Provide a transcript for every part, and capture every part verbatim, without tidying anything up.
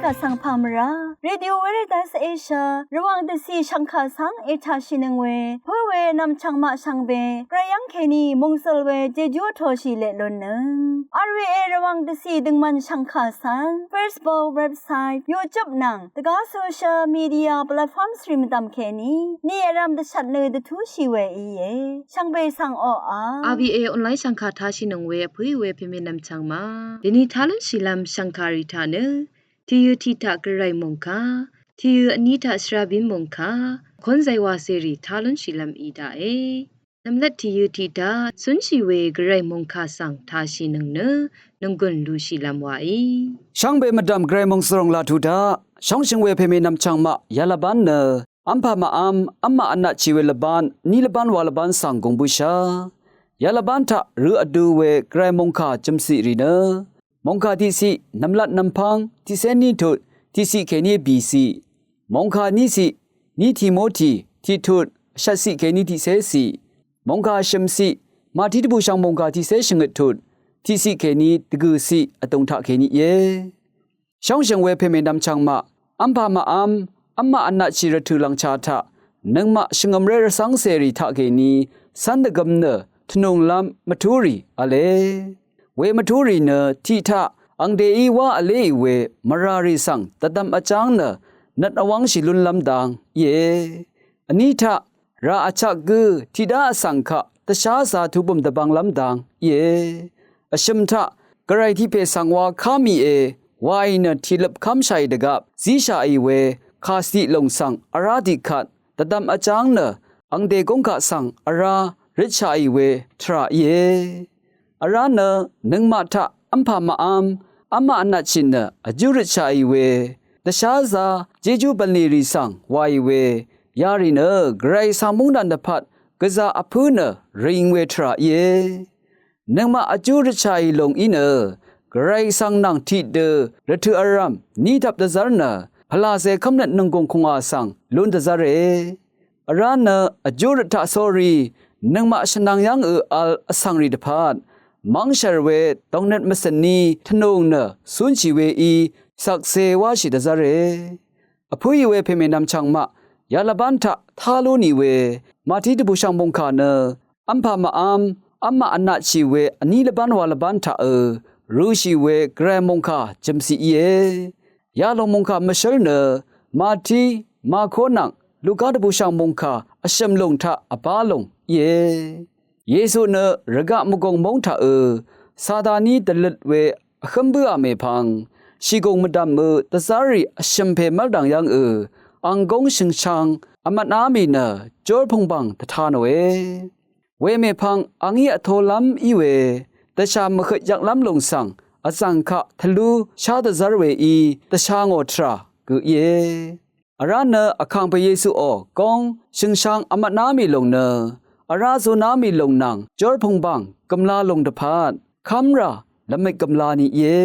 Vsvng pà mvrá Radio Veritas Asia Rvwàng dvcì shv̀ngkà svng ètàshìnøng we pǿ we nv̀mchv̀ng maq shvngbe gvray yv́ng kèní mòngsøl we jejú vtoshì leq lunnøng. R V A Rvwàng dvcì døngmvn shv̀ngkà svng Facebook, website, YouTube nvng dvgá social media platforms rì mvdv̀m kèní ni vrv̄m dvshvt nø dvtúshì we íe. Shvngbe svng oqà R V A online shv̀ngkà tashìnøng we vpǿì we pèmè nv̀mchv̀ng maq dèni tá lúnshìlv́m shv̀ngkàrì taq nø tìyø̀ tiq taq gvray mòngkà, tìyø̀ vní taq shvrabyín mòngkà, kónzay wàcèrì tá lúnshìlv́m í daqe. Nv̀mlat tìyø̀ tiq taq cúnshì we gvray mòngkà svng tashìnøng nø nònggùn lushìlv́m waí. Shvngbe mvdv̀m gvray mòngsvròng laq tuq taq shóngshøng we pèmè nv̀mchv̀ng maq yalvbán nø v́mpà màv́m, v́mmaq vnatshì we lvbán, vní lvbán wa lvbán svng gùng bǿshà. Yalvbán taq rø vdu we gvray mòngkà jø̀mciq rì nø mòngkà tiqciq nv̀mlat nv̀mpv́ng tiqcé ní tut tiqciq kèní bìciq, mòngkà vníciq vní Timoti tiqtut vshvtciq kèní tiqcéciq, mòngkà vshø̀mciq Màtí dvbùshv̀ng mòngkà tiqcé shvngøt tut tiqciq kèní dvgø̀ciq vdùng taq kèní íe. Shóngshøng we pèmè nv̀mchv̀ng maq v́mpà màv́m, v́mmaq vnatshì rvtø̀ lv̀ngcha taq nøngmaq shvngø̀mré rvcv́ngcèrì taq kèní cv́n dvgøm nø tvnùnglv́m mvtúrì v̄le. We mvtúrì nø tiq taq angdeí wá vléì we mvràrì svng dvdvm vjáng nø nøt vwv́ngshì lúnlv́m dang íe. Vní taq rà vchak gǿ tiqdá vsvng kaq dvsházā tubø̀m dvbvnglv́m dang íe. Vshø̀m taq gvray tiqpè svng wa ká mìe waì nø tìløp kv́mshàì dvgvp zíshàì we kàcvdiq lòng svng vrá tiqkvt dvdvm vjáng nø angde gúng kaq svng vrá røtshàì we tvrà íe. Vrá nø nøngmaq taq v́mpà màv́m, v́mmaq vnatshì nø vjú røtshàì we dvsházā jejú bv̀nlì rì svng wàì we yarì nø gvray svng móngdàn dvpvt gvzà vpǿ nø rø̀ng we tvrà íe. Nøngmaq vjú røtshàì lòng í nø gvray svng nvng tiqdø rvtøq vrv̀m ní dvp dvzv́r nø pvlàcè kv́mnøt nònggùng kùngwà svng lún dvzv́re. Vrá nø vjú røt taq sórí nøngmaq shvnvng yv́ngø vl vsvng rì dvpvt mv́ngshv̀r we dòngnøt mvcø̀n ní tvnùng nø cúnshì weí shvkse wáshì dvzv́re. Vpǿì we pèmè nv̀mchv̀ng maq yalvbán taq tá lú nì we Màtí dvbùshv̀ng mòngkà nø v́mpà màv́m, v́mmaq vnatshì we vní lvbán wa lvbán taqø røshì we gvray mòngkà jø̀mciq íe. Yalòng mòngkà mvshǿl nø Màtí, Màkó nvng Luka dvbùshv̀ng mòngkà vshø̀m lòng taq vbá lòng íe. Yesu nø rvgaq mvgùng móng taqø Sataní dvløt we vhǿm bǿà mèpvng shìgùng mvdv̀mø dvzv́rrì vshø̀m pè mv́rdv̀ng yv́ngø ang gúng shø̀ngshang vmvtná mì nø jórpùngbàng dvta nòe. Wemèpvng angí vtolv́m í we dvshà mvhøt yvklv́m lòng svng vzv̀ng kaq tvlú shá dvzv́r weí dvsha ngò tvrà gø íe. Vrá nø vkàngpè Yesuò góng shø̀ngshang vmvtná mì lòng nø vrá zuná mì lòng nvng jórpùngbàng gø̀mla lòng dvpvt kv́mrà lvmøt gø̀mla ni íe.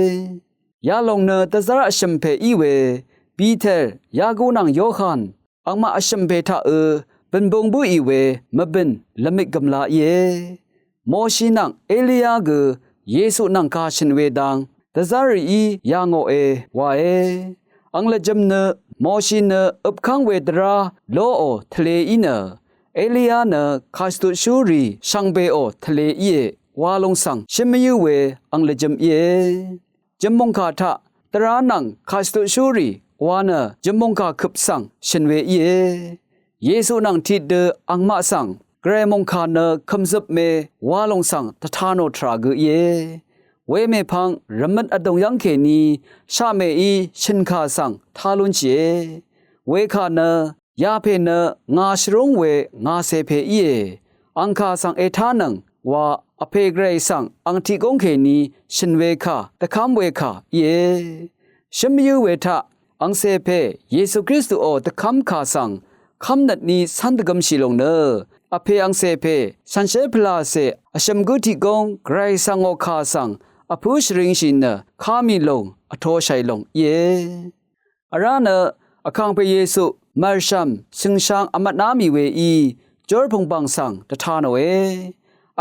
Yalòng nø dvzv́r vshø̀m pè í we Piter, Yaku nvng Yohan angmaq vshø̀m pè taqø bø̀nbung bǿì we mvbø̀n lvmøt gø̀mla íe. Moshi nvng Eliya gø Yesu nvng kà shø̀n we dang dvzv́rrìí yà ngòe wae. Ang lvjø̄m nø Moshi nø øpkv́ng we dvrá lóò tvlē í nø Eliya nø kàshvtutshúrì shvngbeò tvlē íe wa lòng svng shǿn mvyǿ we ang lvjø̄m íe. Jø̀mmòngkà taq dvrá nvng kàshvtutshúrì wa nø jø̀mmòngkà køp svng shø̀n we íe. Yesu nvng tiqdø angmaq svng gvray mòngkà nø kø̀mzøp me wa lòng svng dvta nò tvrà gø íe. Wemèpvng rvmøt vdùng yv́ng kèní shaqmèí shø̀nkà svng tá lúnshìe. Wekà nø yapè nø ngà shvrúng we ngàcè pè íe. Ang kà svng ètánøng wa Vpè Gvray svng ang tiq gúng kèní shø̀n we kà dvkv́m we kà íe. Shǿn mvyǿ we taq angcè pè Yesu Kristuò dvkv́m kà svng kv́mnøt ní cv́n dvgø̄mshì lòng nø Vpè angcè pè shànshér pvlàcè vshø̀m gǿ tiq gúng Gvray svng ngò kà svng vpǿ shvringshì nø ká mì lòng vtoshàì lòng íe. Vrá nø vkàngpè Yesu mv̀rshv̀m shø̀ngshang vmvtná mì weí jórpùngbàng svng dvta nòe.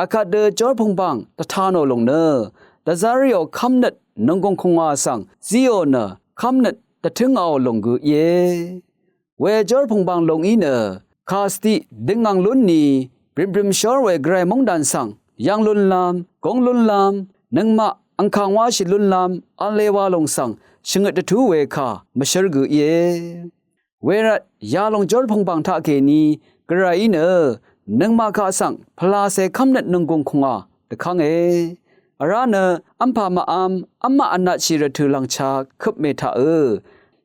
Akvt dø jórpùngbàng dvta nò lòng nø dvzv́rrìò kv́mnøt nònggùng kùngwà svng zíò nø kv́mnøt dvtǿngàò lùng gø íe. We jórpùngbàng lùng í nø kàsvdiq døngngàng lúnni brø̀mbrø̀m shór we gvray móngdàn svng yv́ng lúnlv́m, gúng lúnlv́m, nøngmaq angkàng wáshì lúnlv́m v̄le wa lòng svng shvngøt dvtú we kà mvshǿr gø íe. Wervt yalòng jórpùngbàng taqkèní gvrayí nø nøngmaq kaq svng pvlacè kv́mnøt nònggùng kùngà dvkv́nge. Vrá nø v́mpà màvm v́mmaq vnatshì rvtø̀ lv̀ngcha køpmè taqø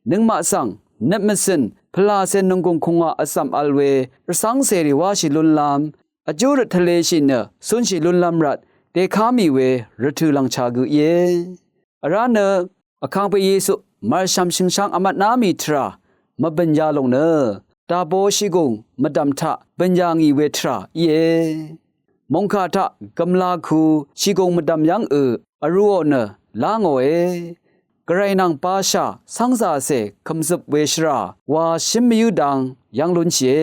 nøngmaq svng nøt mvzø̀n pvlacè nònggùng kùngà vzv̀m vl we rvcv́ngcèrì wáshì lúnlv́m, vjú røt tvleshì nø cúnshì lúnlv́m rvt dèká mì we rvtø̀ lv̀ngcha gø íe. Vrá nø Vkangpe Yesu mv̀rshv̀m shø̀ngshvng vmvtná mì tvrà mvbø̀n yalòng nø dàbo shìgùng mvdv̀m taq bø̀n yà ngì we tvrà íe. Mòngkà taq gv̀mlaku shìgùng mvdv̀m yv́ngø vrūò nø lá ngòe. Gvray nvng bashà cv́ngzàcè kø̀mzøp we shvrà wa shǿn mvyǿ dang yv́ng lúnshìe.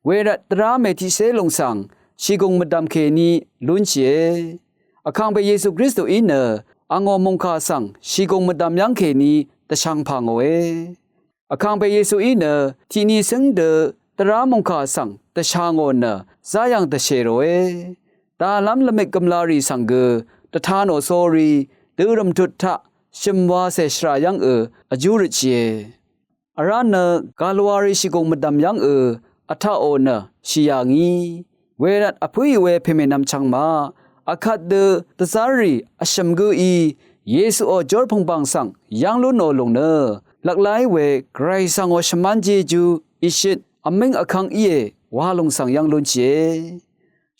Wervt dvrá mètiqcé lùng svng shìgùng mvdv̀m kèní lúnshìe. Vkangpe Yesu Kristuí nø angò mòngkà svng shìgùng mvdv̀m yv́ng kèní dvshv̄ng pà ngòe. Vkangpe Yesuí nø tiqni cǿng dø dvrá mòngkà svng dvshà ngò nø záyv̀ng dvshè ròe. Dàlv́m lvmik gv̀mlarì svng gø dvta nò sórí dø rv̀mtut taq shø̀m wacè shvrà yv́ngø vjú røtshìe. Vrá nø gàlwari shìgùng mvdv̀m yv́ngø vtaqò nø shì yà ngí. Wervt vpǿì we pèmènvm chvng maq vkvt dø dvzv́rrì vshø̀m gǿí Yesuò jórpùngbàng svng yv́ng lúnò lùng nø lvkláí we Gvray svngò shvmán jejú ìshøt vmíng vkv́ng íe wa lùng svng yv́ng lúnshìe.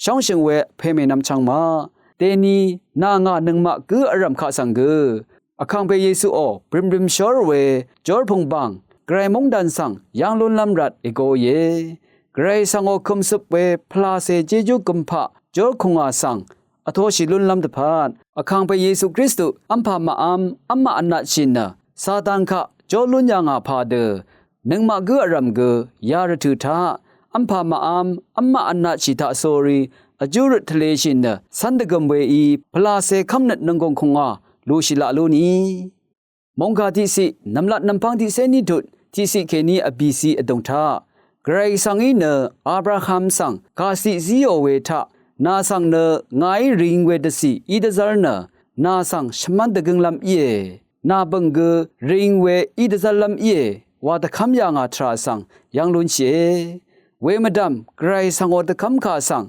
Shóngshø̀ng we pèmènvm chvng maq dèni nà ngà nøngmaq gǿ vrv̀m kaq svng gø Vkangpe Yesuò brø̀mbrø̀m shór we jórpùngbàng Gvray móngdàn svng yv́ng lúnlv́m rvt ègoìe. Gvray svngò kø̀msøp we pvlacè jejú gømpaq jórkùngà svng vtoshì lúnlv́m dvpvt Vkangpe Yesu Kristu v́mpà màvm v́mmaq vnatshì nø Satan kaq jó lún yà ngà pà dø nøngmaq gǿ vrv̀m gø ya rvtø̀ taq v́mpà màvm v́mmaq vnatshì taqsórí vjú røt tvleshì nø cv́n dvgø̀m weí pvlacè kv́mnøt nònggùng kùngà lushì laq lúni. Mòngkà tiqciq nv̀mlat nv̀mpv́ng tiqcé ní tut tiqciq kèní vbìci vdùng taq Gvray svngí nø Abraham svng kàciq zíò we taq nà svng nø ngàí ring we dvcì í dvzv́r nø nà svng shvmv́n dvgǿnglv́m íe. Nà bø̀ng gø ring we í dvzv́rlv́m íe wa dvkv́m yà ngà tvrà svng yv́ng lúnshìe. We mvdv̀m Gvray svngò dvkv́mkà svng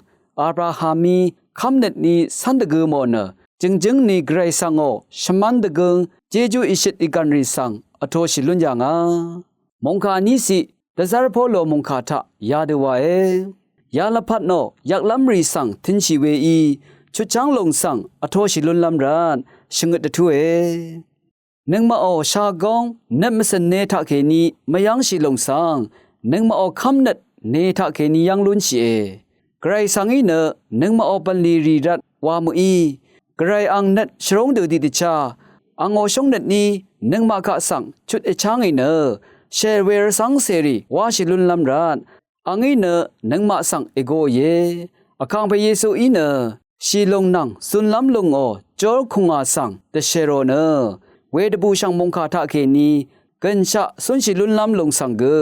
Abrahamí kv́mnøtní cv́n dvgø mò nø jø̀ngjǿng ni Gvray svngò shvmv́n dvgǿng jejú ìshøt ìgv̀nrì svng vtoshì lún yà ngà. Mòngkà níciq dvzv́r Polo mòngkà taq yadø wae. Yalvpat nò yvklv́mrì svng tø̄nshì weí chutchv́ng lòng svng vtoshì lúnlv́m rvt shvngøt dvtúe. Nøngmaqò shagóng nøt mvcø̀n ne taqkèní mvyv́ngshì lòng svng nøngmaqò kv́mnøt ne taqkèní yv́ng lúnshìe. Gvray svngí nø nøngmaqò bv̀nlì rì rvt wa mø̀í. Gvray ang nøt shvrúng dø tiqdvchá angò shóngnøtní nøngmaq kaq svng chut èchá ngì nø shèl we rvcv́ngcèrì wáshì lúnlv́m rvt angí nø nøngmaq svng ègoìe. Vkàngpè Yesuí nø shìlùng nvng zunlv́m lùngò jórkùngà svng dvshèrò nø wedvbùshv̀ng mòngkà taqkèní gø̀nshaq cúnshì lúnlv́m lùng svng gø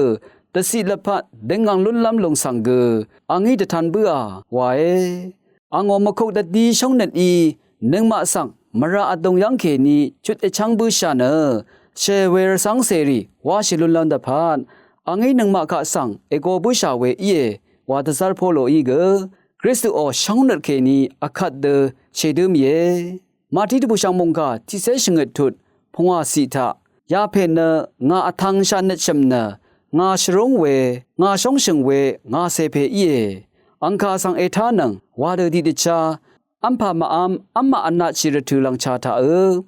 dvciq lvpat døngvng lúnlv́m lùng svng gø angí dvtan bǿà wae. Angò mvkuk dvdí shóngnøtí nøngmaq svng mvrà vdùng yv́ngkèní chut èchv́ng bǿshà nø shèl we rvcv́ngcèrì wáshì lúnlv́m dvpvt angí nøngmaq kaq svng ègo bǿshà we íe wa dvzv́r Poloí gø Kristuò shóngnøt kèní vkvt dø shèdǿ mìe. Màtí dvbùshv̀ng mòngkà tiqcé shvngøt tut pungwàciq taq yapè nø ngà vtv̄ngshaq nøtshø̀m nø ngà shvrúng we ngà shóngshø̀ng we ngà cè pè íe. Angkà svng ètánøng wa dø tiqdvchá v́mpà màvm v́mmaq vnatshì rvtø̀ lv̀ngchà taqø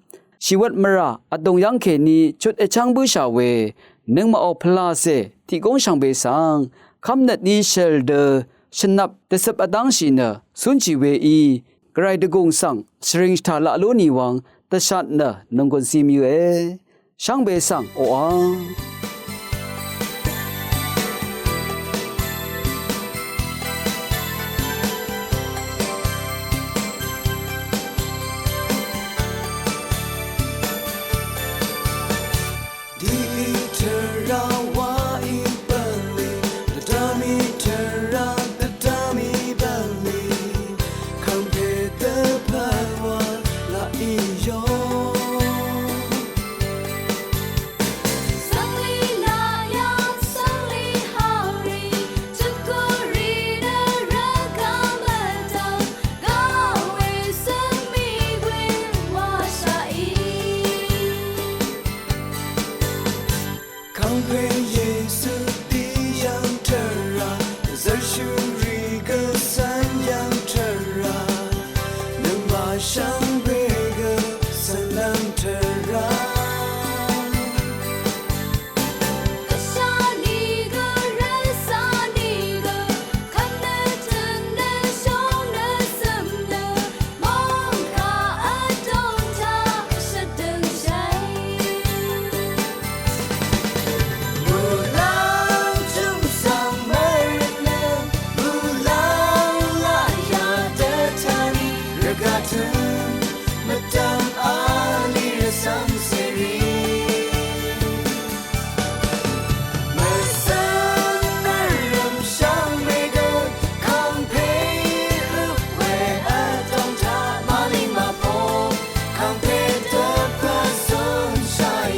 shìwøt mvrà vdùng yv́ngkèní chut èchv́ng bǿshà we nøngmaqò pvlàcè tiqgúng shvngbe svng kv́mnøtní shèl dø shvnvp dvcøp vdv́ngshì nø cúnshì weí Gvray dvgùng svng shvring shvtà laq lú nìwvng dvshat nø nònggùn cim yøe. Shvngbe svng oqang Angpè Yesu tiq yv̀ng tvrà, zvrshúrì gvcv́n yv̀ng tvrà, nøngmaq shvngbe gø svlv́m tvrà. Vshá nìgø, rvsá nìgø, kvmnøt tønnøt shóngnøt cø̀mnøt, mòngkà vdòng taq shvdø̀ngshàì. Muqlàng jø̀m svng mvrøtnø, muqlàng laqyà dvtani, rvgaq tø̀m mvdv̀m ali rvcv́m cèrì. Mvcø̀n nvrø̀m shvngbe gø, kàngpè øp we vdòng taq màlìng màpò, kàngpè dvpvt zùnshàì.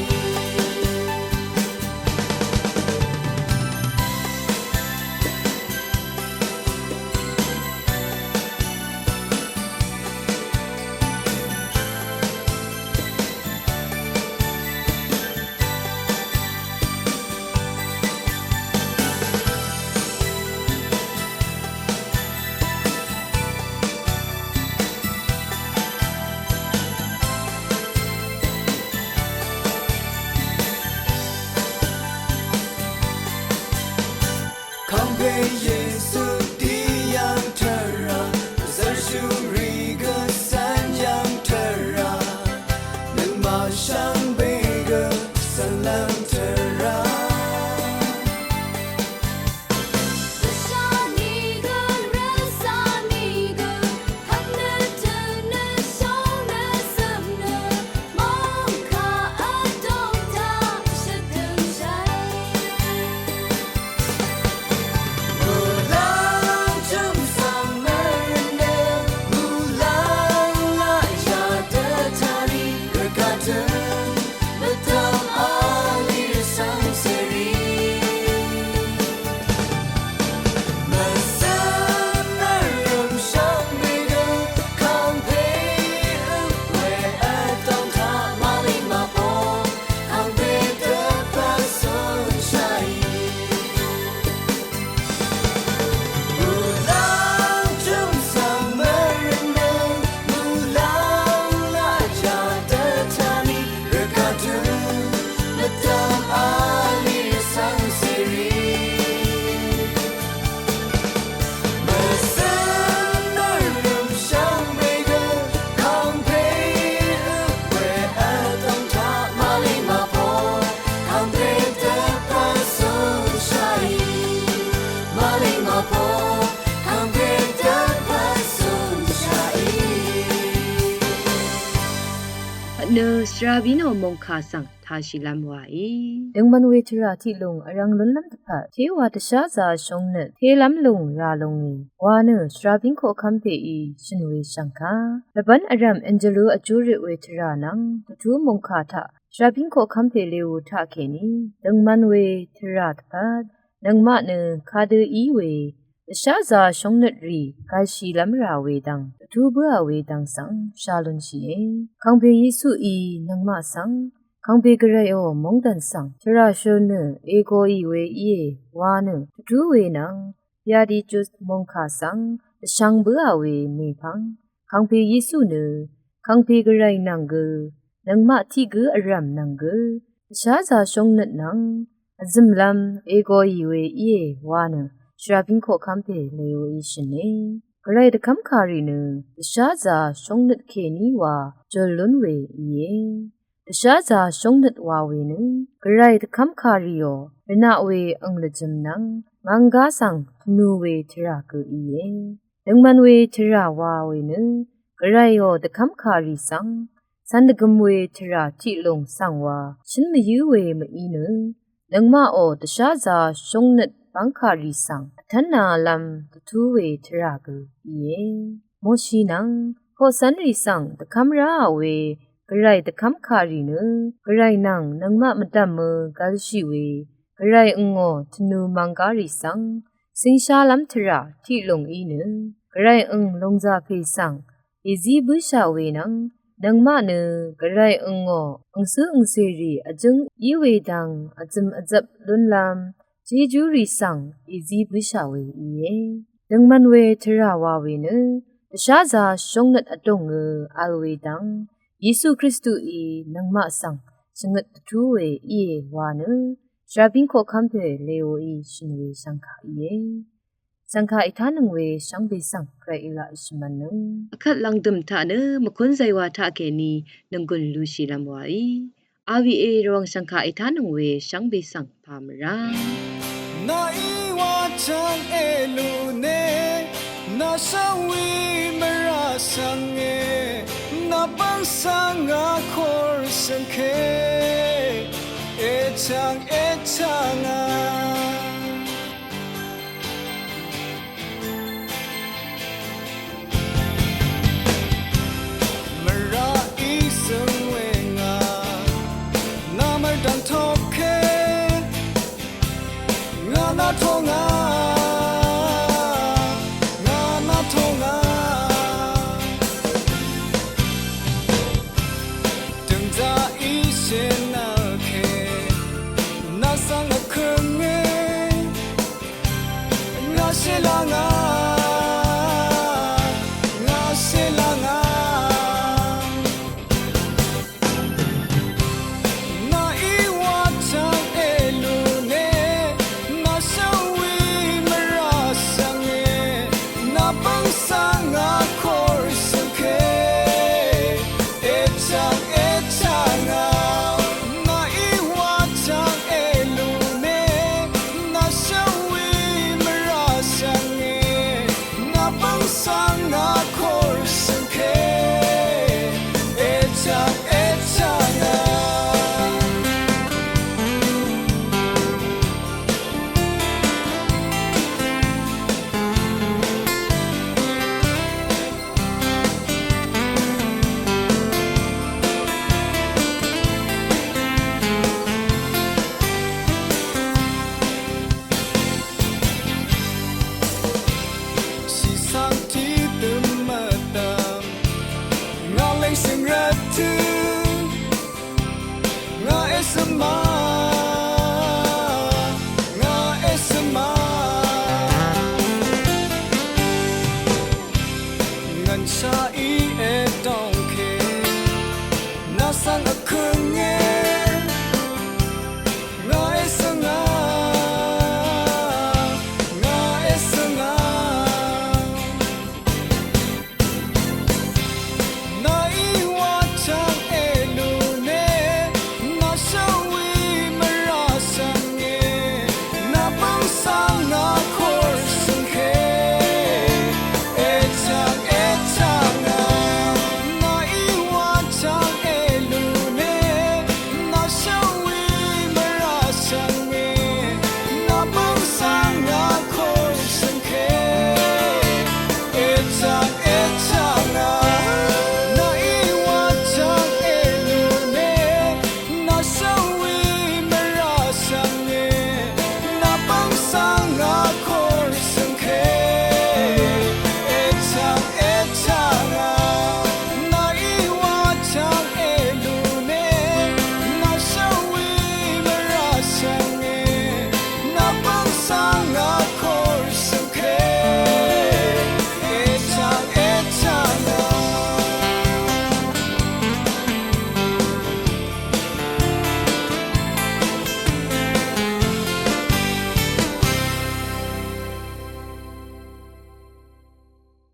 Kàngpè Yesu tiq yv̀ng tvrà, zvrshúrì gø cv́n yv̀ng tvrà, nøngmaq shvngbe gø svlv́m tvrà. Vshá nìgø, rvsá nìgø, kvmnøt tønnøt shóngnøt cø̀mnøt, mòngkà vdòng taq shvdø̀ngshàì. Muqlàng jø̀m svng mvrøtnø, muqlàng laqyà dvtani, rvgaq tø̀m mvdv̀m ali rvcv́m cèrì. Mvcø̀n nvrø̀m shvngbe gø, kàngpè øp we vdòng taq màlìng màpò, kàngpè dvpvt zùnshàì. Muqlàng jø̀m svng mvrøtnø, muqlàng laqyà dvtani, rvgaq tø̀m mvdv̀m ali rvcv́m cèrì. Mvcø̀n nvrø̀m shvngbe gø, kàngpè øp we vdòng taq màlìng màpò, kàngpè dvpvt zùnshàì. Màlìng màpò, kàngpè dvpvt zùnshàì. Vtnø shvrabínò mòngkà svng tashìlv́m wàí. Døngman we tvrà tiq lùng vrvng lúnlv́m dvpvt, téwa dvsházā shóngnøt télv́m lùng rà lúngì wa nø shvrabín koqkv́m pèí shø̀n we shv̀ngkà. Lvbv́n vrv̀m Angelú vjúrøt we tvrà nvng dvtú mòngkà taq shvrabín koqkv́m pè leú taqkèní døngman we tvrà dvpvt, nøngmaq nø kadø í we dvsházā shóngnøt rì gv̀lshìlv́m rà we dvng, dvtú bǿà we dvng svng shà lúnshìe. Kàngpè Yesuí nøngmaq svng, kàngpè Gvrayò mungdàn svng tvrà shø̀n nø ègòì we íe wa nø dvtú we nvng, Beatitudes mòngkà svng dvshvng bǿà we mèpvng, kàngpè Yesu nø kàngpè Gvray nvng gø, nøngmaq tiq gǿ vrv̀m nvng gø, dvsházā shóngnøt nvng vzø̀mlv́m ègòì we íe wa nø shvrabín koqkv́m pè leú í shø̀ne. Gvray dvkv́mkàrì nø dvsházā shóngnøt kèní wa jø̀l lún we íe. Dvsházā shóngnøt wa we nø Gvray dvkv́mkàrìò rvnaq we ang lvjø̄m nvng mvnggá svng tvnu we tvrà gø íe. Døngman we tvrà wa we nø Gvrayò dvkv́mkàrì svng cv̄n dvgø̄m we tvrà tiq lùng svng wa shǿn mvyǿ we mví nø, nøngmaqò dvsházā shóngnøt bv́ngkàrì svng vtv́nālv́m dvtú we tvrà gø íe. Moshi nvng koqcv́nrì svng dvkv́m ráà we Gvray dvkv́mkàrì nø, Gvray nvng nøngmaq mvdv̀mø gv̄lshì we Gvray angò tvnu mvnggárì svng cíngshálv́m tvrà tiq lùng í nø, Gvray ang lòngzà pè svng èzí bǿshà we nvng Nøngmaq nø gvray ø̀ngò, ø̀ngsǿ ø̀ngsèrì vjǿng í we dang vzø̀m vzvp lúnlv́m, jejúrì svng èzí bǿshà we íe. Døngmv̄n we tvrà wa we nø, dvsházā shóngnøt vdòngø vl we dang, Yesu Kristuí nøngmaq svng shvngøt dvtú we íe wa nø, Shrabín koqkv́m pè Leoí shø̀n we shv̀ngkà íe. Shv̀ngkà ètánøng we shvngbe svng gvray èlaq èshvmv̄nnøng. Akvt lv̀ngdø̀m taq nø mvkún zaywā taqkèní nònggùn lushìlv́m waí. R V A Rvwàng shv̀ngkà ètánøng we shvngbe svng pà mvrá. Nàí wa chvng èlù ne, nà shvwi mvrà svng e, nà bvng svng a kor svng ke, èchvng èchvng a. Mvrà í svng we ngà, nà mvrdv̀ng toke, ngà nà tongà